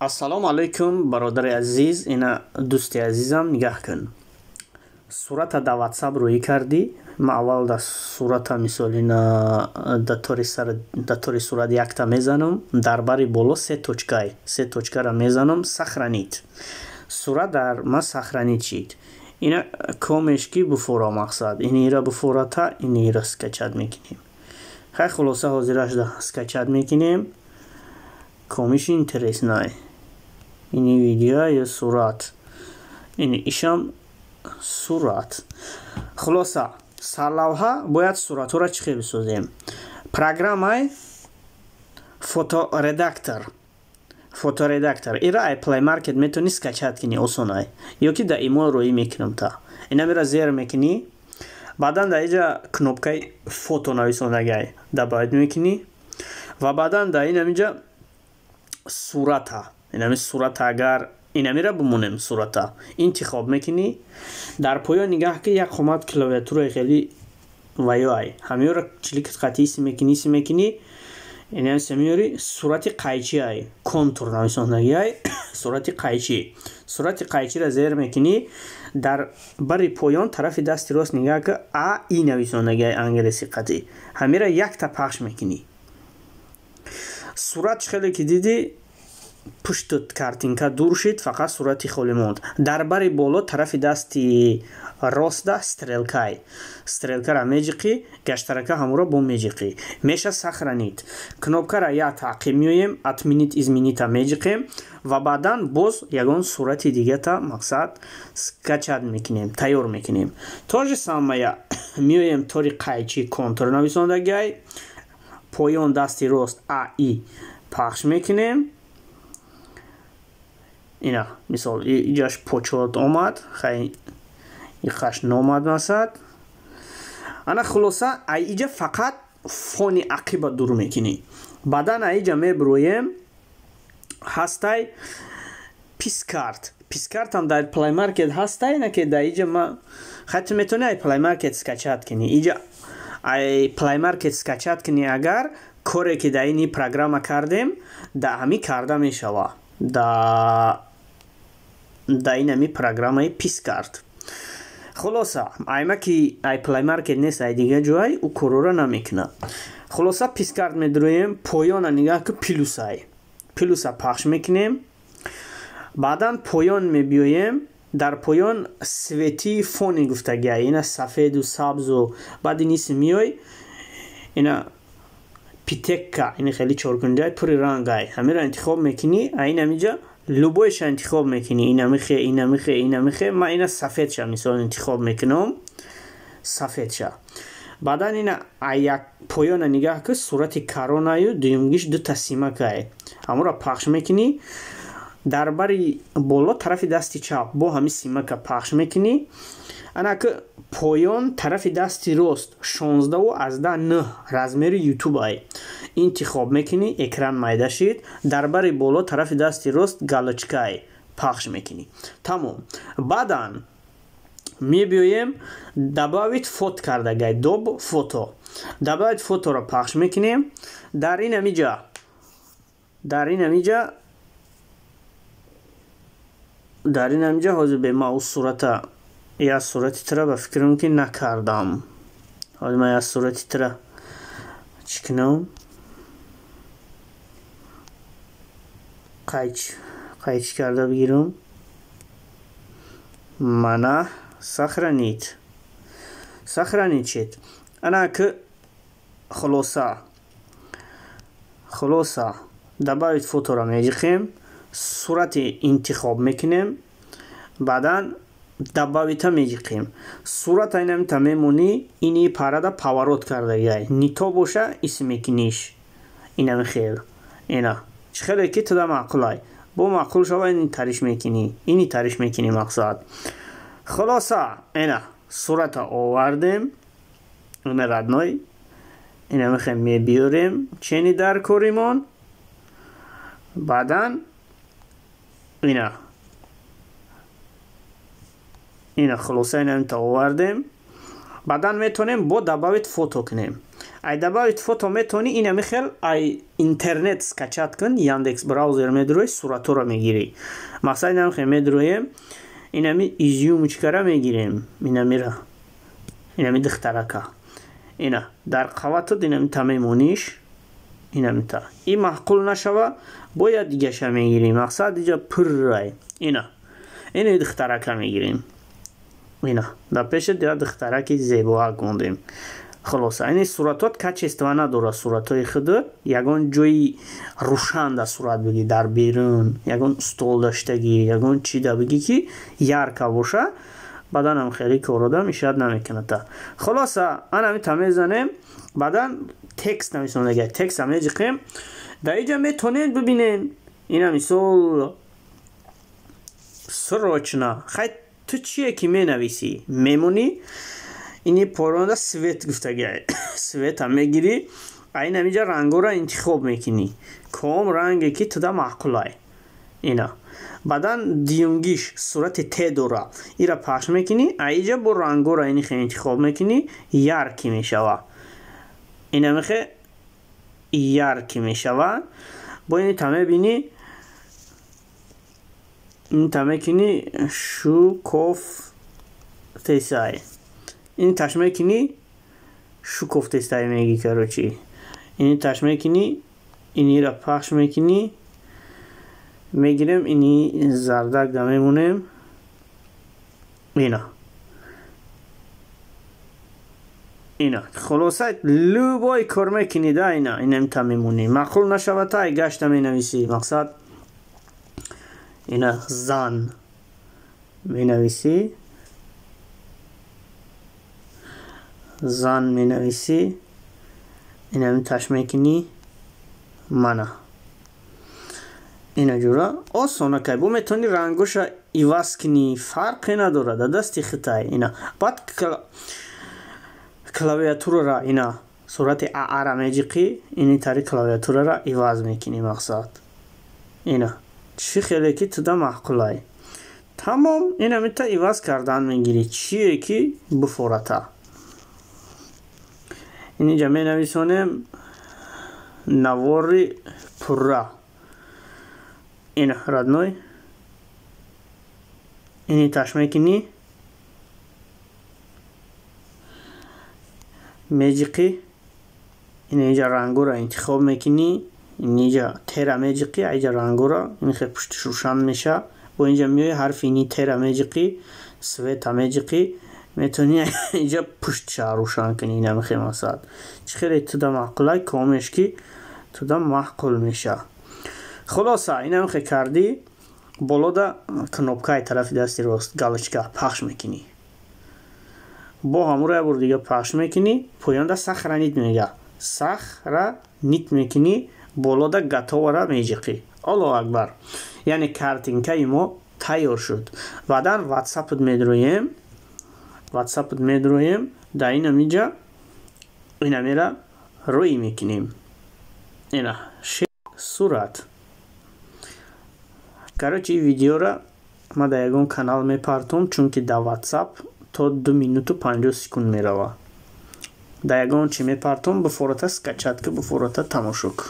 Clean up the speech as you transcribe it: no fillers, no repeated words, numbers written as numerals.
Ассалому алайкум, бародари азиз, ина дӯсти азизам, нигаҳ кун. Сурата дар WhatsApp рӯӣ кардӣ. Ман аввал дар сурата, мисол, ина дар тори сурат якта мезанам, дар бари боло се точкай. Се точкаро мезанам, сохранить. Сурат дар ман сохранить шид. Ина комеш ки буфора мақсад. Инира буфората, инира скачать мекунем. Хай, хулоса, ҳозирашда скачать мекунем. Комиш интересный. Ини видео ё сурат, ини ишам сурат. Хулоса, сарлавҳа бояд суратҳоро чӣ хел бисозем? Программаи фоторедактор. Фоторедактор ира ай Play Market метавонӣ скачать кунӣ, осонай, ё ки дар имойл роӣ мекунам. Та инамира зер мекунӣ, баъдан дар иҷа кнопкаи фото нависондагай добавить мекунӣ ва баъдан дар инамиҷа сурата, инами сурата, агар инамира бимонем, сурата интихоб мекунӣ. Дар поён нигаҳ, ки як қомат клавиатураи хеле ваёай, ҳамиёро кликат қатъи иси мекунӣ, иси мекунӣ, инамиса меёри, сурати қайчиай, контур нависондагиай, сурати қайчӣ. Сурати қайчиро зер мекунӣ, дар бари поён тарафи дасти рост нигаҳ, ки AI нависондагиай англиси қатъӣ, ҳамира якта пахш мекунӣ. Сурат хеле ки дидӣ, пуштут картинка дур шид, фақат сурати холӣ монд. Дар бари боло тарафи дасти ростда стрелкай, стрелкара меҷиқӣ, гаштарака ҳамуро бо меҷиқӣ, меша сохранить. Кнопкара я таъқиб меоем, отменить изменить-а меҷиқем ва баъдан боз ягон сурати дигата мақсад скачать мекунем, тайёр мекунем. То же самое, меоем тори қайчи, контур нависондагиай, поён дасти рост AI пахш мекунем. Ина, мисол, иҷаш почот омад, хай, иқаш номад масад. Ана, хулоса, ай иҷа фақат фони ақиба дур мекунӣ. Баъдан ай иҷа мебироем, ҳастай PicsArt. PicsArt-ам дар Play Market ҳастай, на ки дар иҷа ма хай, ту метавонӣ ай Play Market скачать кунӣ. Иҷа ай Play Market скачать кунӣ, агар коре ки дар ини программа кардем, да ҳами карда мешава, да ин ҳами программаи PicsArt. Хулоса, айма ки ай Play Market нест, ай дига ҷой ӯ корора намекунад. Хулоса, PicsArt медуроем, поёна нигаҳ ки плюсай, плюса пахш мекунем. Баъдан поён мебиёем, дар поён цвети фони гуфтагиай, ина сафеду сабзу. Баъд иниси миёй, ина питекка, ини хеле чоркунҷай пури рангай, ҳамиро интихоб мекунӣ. Айн ҳамиҷа любойша интихоб мекунӣ, инамихе, инамихе, инамихе. Ман ина сафедша, мисол, интихоб мекунам, сафедша. Баъдан ина як поёна нигаҳ ки сурати каронаю дуюмгиш дута симакай, ҳамонро пахш мекунӣ. Дар бари боло тарафи дасти чап бо ҳами симака пахш мекунӣ. Ана ки поён тарафи дасти рост 16,9 размери ютубай интихоб мекунӣ, экран майда шид. Дар бари боло тарафи дасти рост галочкай пахш мекунӣ, тамом. Баъдан мебиёем, добавить фото кардагай, доб фото, добавить фоторо пахш мекунем. Дар ин ҳамиҷа ҳозир бе ма сурата, як сурати тира ба фикрам ки накардам. Ҳозир ман як сурати тира чӣ кунам, қайч карда бигирам. Мана, сохранить, сохранить шид. Ана ки хулоса, добавить фоторо меҷиқем, сурати интихоб мекунем, баъдан добавить-а меҷиқем. Сурата инамита мемонӣ, ини парада поворот кардагиай, нито боша, ис мекуниш, инами хел, ина чӣ хеле ки туда маъқулай, бо маъқул шава, ини тариш мекунӣ, ини тариш мекунӣ мақсад. Хулоса, ина сурата овардем, ина родной, ина мехоҳем мебиёрем чени дар коримон. Баъдан ина, хулоса, ина овардем. Баъдан метавонем бо добавить фото кунем. Ай добавить фото метавонӣ, инами хел ай интернет скачать кун, Яндекс браузер медурои, суратҳоро мегирӣ. Мақсад, инами хел медуроем, инами изюмочкара мегирем, инамира, инами духтарака, ина дар қаватат инамита мемониш, инамита. И маъқул нашава, бояд дигаша мегирем. Мақсад, иҷа пуррай. Ина, ини духтарака мегирем. Ина дар пеши я духтараки зебоак мондем. Хулоса, ини суратот качество надорад. Суратҳои худ ягон ҷои рӯшанда сурат бигӣ, дар берун ягон стол доштагӣ, ягон чида бигӣ, ки ярко боша, баданам хеле корода мешавад, намекунад. Хулоса, анамита мезанем, баъдан текст нависондага, текста меҷиқем. Дар иҷа метавонед бибинед, ина мисол срочно. Хай, ту чие ки менависӣ, мемонӣ. Ини поронда свет гуфтагиай, света мегирӣ, айн амиҷа рангоро интихоб мекунӣ, ком ранге ки туда маъқулай. Ина баъдан дуюмгиш сурати т дора, ира пахш мекунӣ, аиҷа бо рангоро инихе интихоб мекунӣ, яркий мешава, инамихе яркий мешава. Бо инита мебинӣ, инита мекунӣ шукофтесай, ин таш мекунӣ, шукофтесай меги. Короче, ини таш мекунӣ, инира пахш мекунӣ, мегирем, ини зардак да мемонем. Ина, хулоса, любой кор мекунӣ да, ина инамита мемонӣ. Маъқул нашава, тай гашта менависӣ. Мақсад, ина зан менависӣ, зан менависӣ, инами таш мекунӣ. Мана ина ҷура осона кай. Бо метавонӣ рангоша иваз кунӣ, фарқе надорад, дар дасти хитай. Ина баъд клавиатурара, ина сурати аара меҷиқӣ, ини тари клавиатурара иваз мекунӣ. Мақсад, ина чӣ хеле ки туда маъқулай, тамом, ина мита иваз кардан мегирӣ, чие ки буфората. Инҷа менависонем навори пурра. Ина, родной, ини таш мекунӣ, меҷиқӣ, инҷа рангоро интихоб мекунӣ, инҷа тера меҷиқӣ, аиҷа рангоро инхе пуштиш рӯшан меша. Бо инҷа меои, ҳарфи ини тера меҷиқӣ, света меҷиқӣ, метавонӣ инҷа пуштша рӯшан кунӣ. Инамихе, мақсад, чӣ хеле туда маъқулай, комеш ки туда маъқул меша. Хулоса, инамихе кардӣ, болода кнопкаи тарафи дасти рост, галочка пахш мекунӣ, бо ҳамуро як бор дига пахш мекунӣ, поёнда сохранить мега, сохранить мекунӣ, болода готовара меҷиқӣ. Аллоҳу акбар! Яъне картинкаи мо тайёр шуд. Баъдан ватсапт медроем, ватсапт медроем, дар инамиҷа инамера рӯй мекунем. Ина сурат. Короче, видеора ма дар ягон канал мепартом, чунки дар ватсап то 2 минуту 50 секунд мерава. Дар ягон чи мепартом, буфората скачать ка, буфората тамошо ку.